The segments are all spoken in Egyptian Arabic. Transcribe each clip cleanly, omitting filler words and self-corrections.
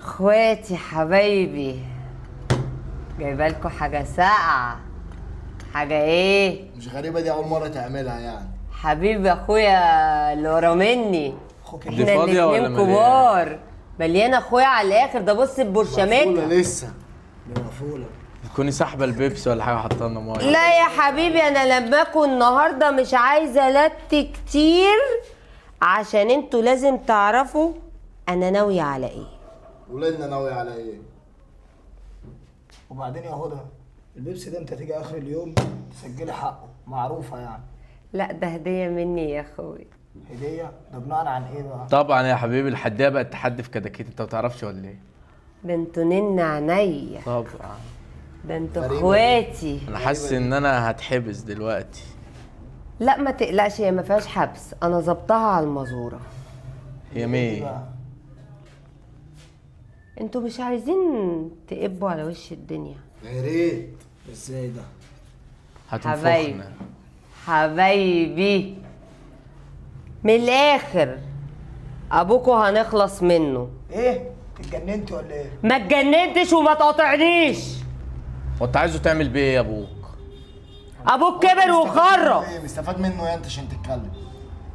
اخواتي حبايبي، جايبه لكم حاجة ساقعه. حاجة ايه؟ مش غريبة، دي اول مرة تعملها يعني. حبيبي اخويا اللي ورا مني. دي احنا فاضية ولا الاتنين مليانة؟ كبار. مليانة اخويا على الاخر. ده بص مقفولة ببرشامتها. لسه. دي مقفولة. تكوني سحبه البيبسي ولا حاجة حاطه لنا مية. لا يا حبيبي، انا لما اكون النهارده مش عايزه لت كتير، عشان انتوا لازم تعرفوا انا ناوية على ايه. ولادنا ناوية على ايه؟ وبعدين يا هدى، البيبسي ده انت تيجي اخر اليوم تسجلي حقه، معروفة يعني. لا ده هديه مني يا اخويا. هديه؟ ده بناء عن ايه بقى؟ طبعا يا حبيبي، الحدية بقت تحدي في كتاكيت، انت ما تعرفش ولا ايه؟ ده انتوا نن عينيا. طبعا. ده انتوا غريبة دي. اخواتي. انا حاسس ان انا هتحبس دلوقتي. لا ما تقلقش، هي ما فيهاش حبس، انا ظبطها على المزورة. هي مين؟ بقى؟ انتوا مش عايزين تقبوا على وش الدنيا. يا ريت. ازاي ده؟ هتنفخنا. حبايبي، من الاخر ابوكوا هنخلص منه. ايه؟ اتجننتي ولا ايه؟ ما اتجننتش وما تقاطعنيش. وانت عايزه تعمل بيه ايه يا ابوك؟ ابوك كبر وخرف. ايه مستفاد منه يا انت عشان تتكلم؟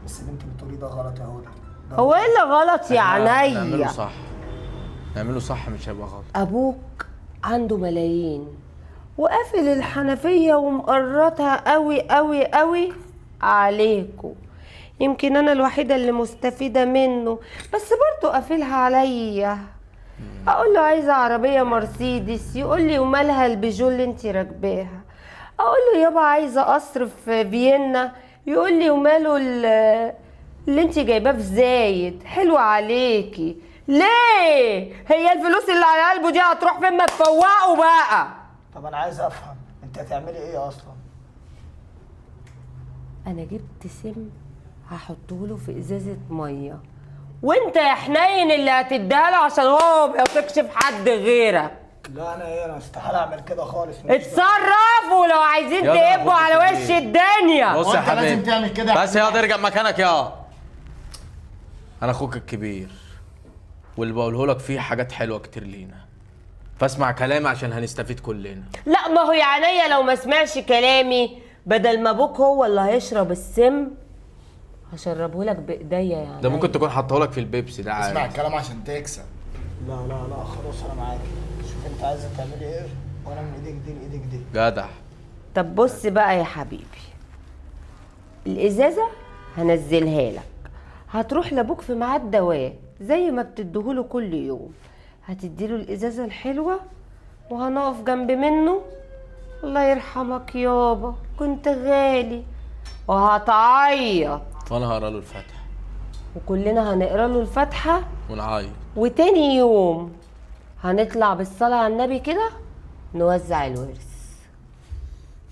بس اللي انت بتقوليه ده غلط يا هدى. ده هو ايه اللي غلط يا نعمله عينيا؟ صح، نعمله صح، مش هيبقى غلط. ابوك عنده ملايين وقافل الحنفية ومقرطها قوي قوي قوي عليكو. يمكن انا الوحيدة اللي مستفيدة منه، بس برضو قافلها عليا. اقول له عايزة عربية مرسيدس، يقول لي ومالها البيجو اللي انت راكباها. اقول له يابا عايزة قصر في فيينا، يقول لي وماله اللي انت جايباه في زايد، حلو عليكي. ليه؟ هي الفلوس اللي على قلبه دي هتروح فين؟ ما تفوقوا بقى. طب انا عايز افهم انت هتعملي ايه اصلا؟ انا جبت سم هحطه له في ازازة مية، وانت يا حنين اللي هتديها له عشان هو ما بيثقش في حد غيرك. لا انا ايه، انا استحالة اعمل كده خالص. اتصرفوا لو عايزين يلا تقبوا خد على الكبير. وش الدنيا. بص يا وانت لازم حبيبي، تعمل كده يا بس يا ارجع مكانك يا. انا اخوك الكبير، واللي بقوله لك فيه حاجات حلوة كتير لينا، فاسمع كلامي عشان هنستفيد كلنا. لا ما هو يا عينيا لو ما سمعش كلامي، بدل ما ابوك هو اللي هيشرب السم هشربه لك بايديا يا عينيا. ده ممكن تكون حاطه لك في البيبسي ده اسمع عادي. الكلام عشان تكسب. لا لا لا خلاص انا معاكي. شوف انت عايزه تعملي ايه وانا من ايديك دي لايديك دي. جدع. طب بص بقى يا حبيبي، الازازه هنزلها لك، هتروح لابوك في ميعاد دواء زي ما بتديهوله كل يوم، هتديله الازازه الحلوة وهنقف جنب منه. الله يرحمك يابا كنت غالي. وهتعيط وانا هقرا له الفاتحة وكلنا هنقرا له الفاتحة ونعيط. وتاني يوم هنطلع بالصلاة على النبي كده نوزع الورث.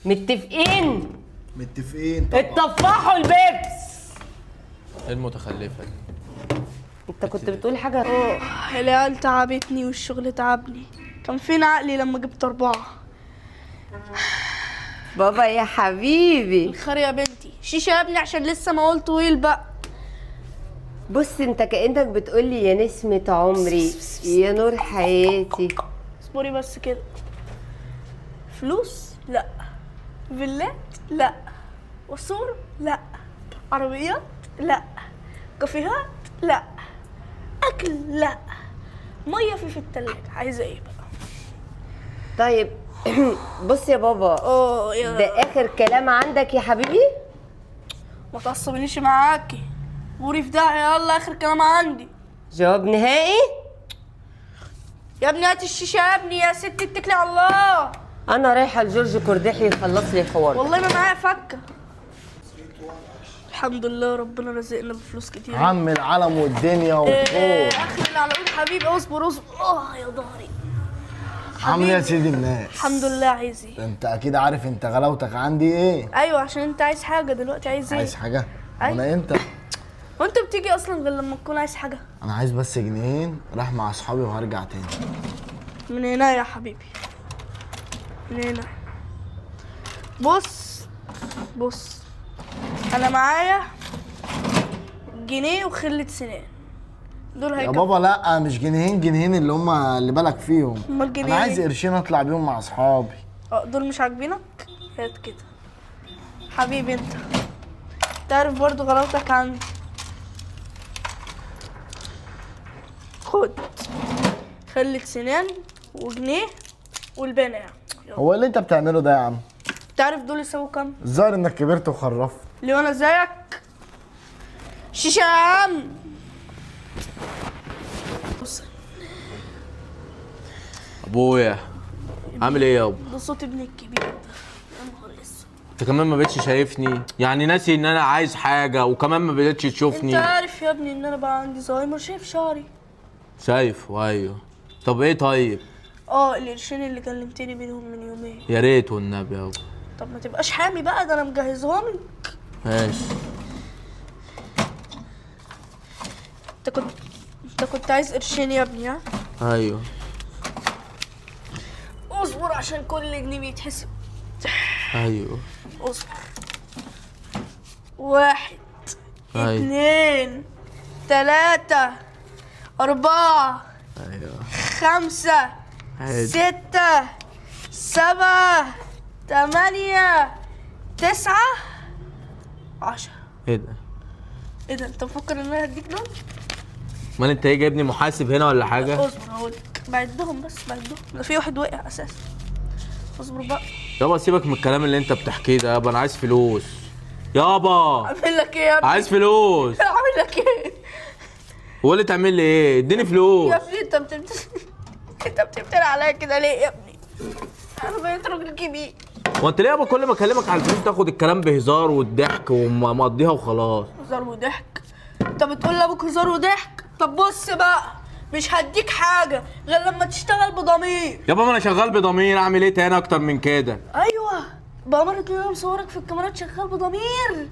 متفقين؟ متفقين طبعا. اتطفحوا البيبس. ايه المتخلفه دي؟ انت كنت بتقول حاجة؟ العيال تعبتني والشغل تعبني. كان فين عقلي لما جبت 4؟ بابا يا حبيبي. الخير يا بنتي. شيشة يا ابني عشان لسه ما قلت طويل بقى. بص انت كأنك بتقولي يا نسمة عمري يا نور حياتي. اصبري بس كده. فلوس؟ لا. فيلات؟ لا. قصور؟ لا. عربيات؟ لا. كافيهات؟ لا. اكل؟ لا. مية في التلاجة. عايزه ايه بقى؟ طيب بص يا بابا، اه يا ده اخر كلام عندك يا حبيبي؟ ما تعصبنيش معاكي. غوري في داهية. يلا اخر كلام عندي. جواب نهائي؟ يا ابني هات الشيشة يا ابني. يا ستي اتكلي على الله. انا رايحة لجورج كردحي يخلص لي الحوار ده. والله ما معايا فكه. الحمد لله ربنا رزقنا بفلوس كتير. عم العالم والدنيا إيه، والخوف. اخر اللي على قول حبيبي. اصبر اصبر. اه يا ظهري. عامل ايه يا سيدي الناس؟ الحمد لله. عايز ايه؟ ده انت اكيد عارف انت غلاوتك عندي ايه. ايوه عشان انت عايز حاجة دلوقتي. عايز ايه؟ عايز حاجة؟ أيوة. وانا امتى؟ وانت بتيجي اصلا غير لما تكون عايز حاجة؟ انا عايز بس جنيهين، راح مع اصحابي وهرجع تاني. من هنا يا حبيبي، من هنا. بص بص، انا معايا جنيه وخلة سنان. دول يا هيكفوا. بابا لا، مش جنيهين، جنيهين اللي هم اللي بالك فيهم. امال جنيه انا عايز إيه؟ قرشين اطلع بيهم مع اصحابي. دول مش عاجبينك؟ هات كده حبيبي. انت تعرف برضو غلطك عندي. خد خلة سنان وجنيه والبانة يعني. هو اللي انت بتعمله ده يا عم؟ تعرف دول يساووا كام؟ الظاهر انك كبرت وخرفت. ليه وانا زيك؟ شيشة يا عم. بص ابويا عامل ايه يابا؟ ده صوت ابني الكبير ده. يا نهار اسود. انت كمان ما بقتش شايفني؟ يعني ناسي ان انا عايز حاجة وكمان ما بقتش تشوفني. انت عارف يا ابني ان انا بقى عندي زهايمر، شايف شعري؟ شايفه ايوه. طب ايه طيب؟ القرشين اللي كلمتني بيهم من يومين. يا ريت والنبي يابا. طب ما تبقاش حامي بقى، ده انا مجهزهم لك. ماشي. انت كنت عايز قرشين يا ابني ها؟ ايوه. اصبر عشان كل جنيه بيتحسب. ايوه اصبر. 1 أيوة. 2 3 4 ايوه 5 عادي. 6 7 8 9 10. ايه ده؟ ايه ده؟ انت مفكر ان انا هديك دول؟ امال انت ايه جايبني محاسب هنا ولا حاجة؟ اصبر هقولك، بعدهم بس بعدهم، ده في واحد وقع اساسا. اصبر بقى يابا سيبك من الكلام اللي انت بتحكيه ده يابا، انا عايز فلوس يابا. اعمل لك ايه يا ابني؟ عايز فلوس. اعمل لك ايه؟ هو اللي تعمل لي ايه؟ اديني فلوس يا ابني. انت بتفتر عليا كده ليه يا ابني؟ انا بقيت راجل كبير. هو انت ليه يابا كل ما اكلمك على الفلوس تاخد الكلام بهزار والضحك ومقضيها وخلاص؟ هزار وضحك؟ انت بتقول لابوك هزار وضحك؟ طب بص بقى، مش هديك حاجة غير لما تشتغل بضمير. يابا ما انا شغال بضمير، اعمل ايه تاني اكتر من كده؟ ايوه بأمارة ان انا مصورك في الكاميرات شغال بضمير.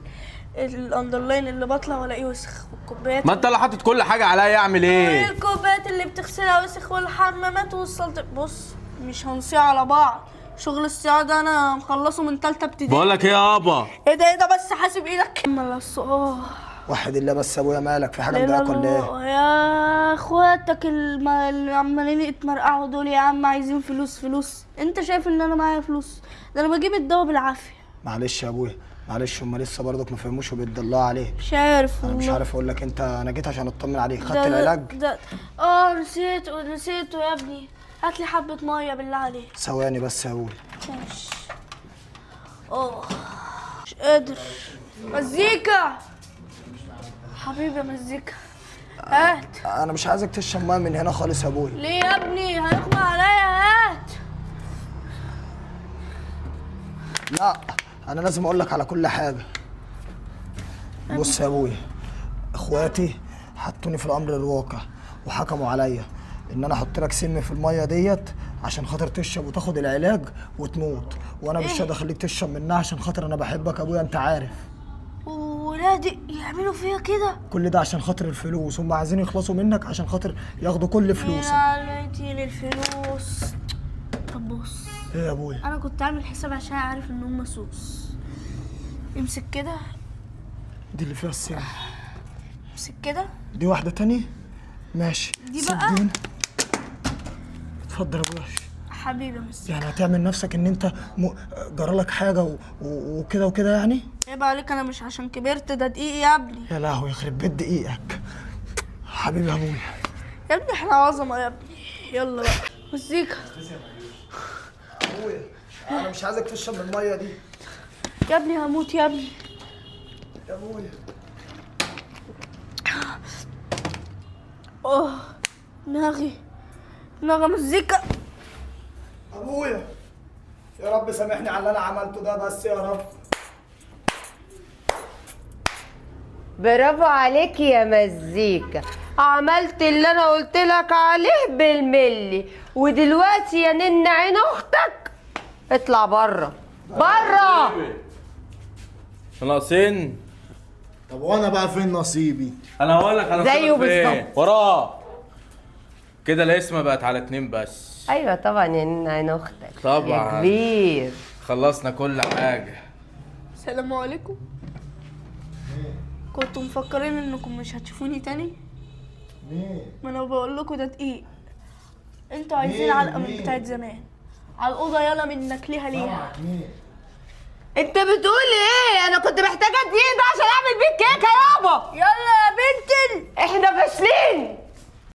ال underline اللي بطلع والاقيه وسخ، والكوبايات ما انت اللي حاطط كل حاجة عليا، اعمل ايه؟ الكوبايات اللي بتغسلها وسخ، والحمامات والسلطة. بص مش هنصيع على بعض، شغل الصياعه ده انا مخلصة من ثالثة ابتدائي. بقول لك ايه يابا؟ ايه ده؟ ايه ده بس؟ حاسب ايدك. وحد الله بس يا ابويا، مالك في حاجة مضايقاك ولا ايه؟ يا اخواتك اللي عمالين يتمرقعوا دول يا عم، عايزين فلوس فلوس. انت شايف ان انا معايا فلوس؟ ده انا بجيب الدواء بالعافية. معلش يا ابويا معلش، هم لسه برضك ما فهموش وبيتدلعوا عليك. مش عارف انا مش والله. عارف اقول لك، انت انا جيت عشان اطمن عليك. خدت العلاج؟ ده نسيته يا ابني. هات لي حبه مية بالله عليك. ثواني بس يا ابويا. ماشي. مش قادر. مزيكا حبيبي يا مزيكا، هات. انا مش عايزك تشرب مية من هنا خالص يا ابويا. ليه يا ابني؟ هيغمى عليا. هات. لا انا لازم اقول لك على كل حاجة. بص يا ابويا، اخواتي حطوني في الامر الواقع وحكموا عليا ان انا احط لك سم في المية ديت عشان خاطر تشرب وتاخد العلاج وتموت، وانا مش راضي اخليك تشرب منها عشان خاطر انا بحبك يا ابويا انت عارف. ولادي يعملوا فيا كده؟ كل ده عشان خاطر الفلوس، هم عايزين يخلصوا منك عشان خاطر ياخدوا كل فلوسك. يا ليتي للفلوس. طب بص ايه يا ابويا؟ انا كنت عامل حساب عشان عارف ان هم سوس. امسك كده. دي اللي فيها السم. امسك كده. دي واحدة تانية؟ ماشي. دي بقى؟ اتفضل يا ابويا. حبيبي يا مستر. يعني هتعمل نفسك ان انت جرالك حاجة وكده وكده يعني؟ عيب عليك، انا مش عشان كبرت، ده دقيق يا ابني. يا لهوي يخرب بيت دقيقك. حبيبي يا ابويا. يا ابني احنا عظمه يا ابني. يلا بقى مزيكا. ابويا انا مش عايزك تشرب من المية دي. يا ابني هموت يا ابني. يا ابويا. دماغي دماغي مزيكا. ابويا يا رب سامحني على اللي انا عملته ده بس يا رب. برافو عليك يا مزيكا، عملت اللي انا قلت لك عليه بالملي. ودلوقتي يا نن عين اختك اطلع بره بره. ناقصين. طب وانا بقى فين نصيبي؟ انا هقول لك انا زيه بالظبط وراه كده. القسمة بقت على 2 بس. ايوه طبعا يا نن عين اختك طبعا يا كبير. خلصنا كل حاجة. السلام عليكم. كنتوا مفكرين انكم مش هتشوفوني تاني؟ ما انا بقول لكم ده دقيق. انتوا عايزين علقه من بتاعت زمان. على الاوضة يلا منك ليها ليها. انت بتقول ايه؟ انا كنت محتاجه الدقيق ده عشان اعمل بيه كيكة يابا. يلا يا بنت احنا فاشلين.